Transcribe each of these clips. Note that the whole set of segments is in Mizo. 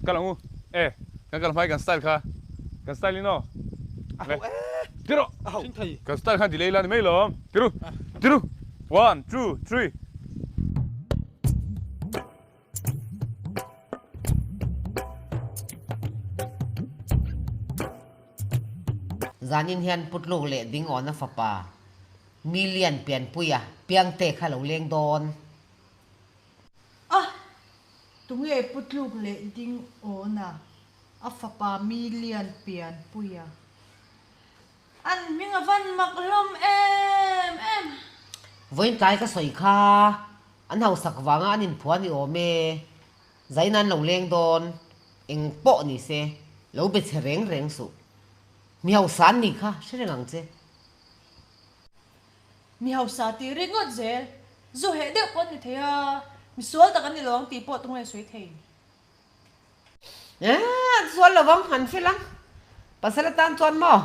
Kal ang u. E, kan kal hmai kan style kha. Kan style in aw. A ho e. Ti rawh. A ho. Kan style khan delay la ni mai lawm. Ti ru. Ti ru. One, two, three. Zanin hian Putluk leh Dingawna fapa Milian Pianpuia piangte kha lo leng dawn. A, tunge Putluk leh Dingawna a fapa Milian Pianpuia? An hming a van mak hlawm em em. Vawiin tlai ka sawi kha an hausak vanga an inphuah ni awm e, zain an lo leng dawn, eng pawh ni se, lo be che reng reng suh. Mi hausa an nih kha hre reng ang che. Mi hausa tih ringawt zel, zu heh deuh pawh an ni thei a, mi sual tak an ni lo ang tih pawh tunge sawi thei. An sual lo vang, an fel ang. Pasal atan chuan maw?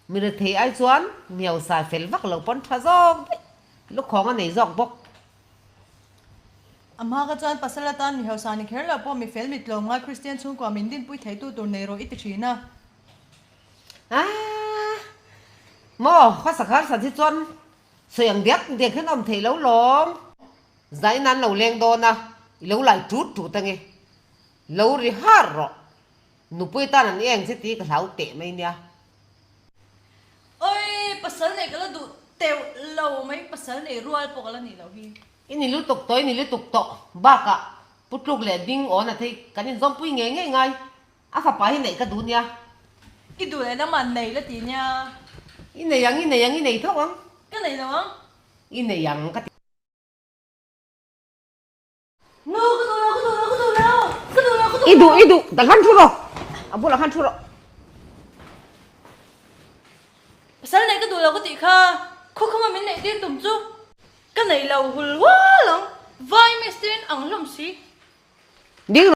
Mi rethei ai chuan mi hausa fel vak lo pawn tha zawk daih, lukhawng a nei zawk bawk. A hma kha chuan pasal atan mi hausa ni kher lo pawh mi fel mi tlawm ngai Kristian chhungkua min dinpui theitu tur nei rawh i ti thin a. Aaa maw khawsak harsat hi chuan sawi ang diak diak hian a awm theih lo lawm. Zain an lo leng dawn a, i lo lai tut tut ange. Lo ri har rawh. Nupui tan an eng che tih ka hlau teh mai nia. Oi, pasal nei ka la duh teuh lo mai, pasal nei rual pawh ka la nih loh hi. I ni lutuk tawh, i ni lutuk tawh. Bakah Putluk leh Ding awn a thei kan inzawmpui ngei ngei ngai. A fapa hi neih ka duh nia. I duh leh lamah nei la ti nia. I nei ang, i nei ang, i nei tho ang. Ka nei lo ang. I nei ang ka ti. No, ka duh lo, ka duh lo, ka duh lo, ka duh lo, ka duh lo. I duh, i duh, dah khan thu rawh. A bulah khan thu rawh. Pasal neih ka duh lo ka tih kha, khukhama min neih tir tum chu ka nei lo hul hual ang, vai mistiri in ang hlawm si. Ding rawh.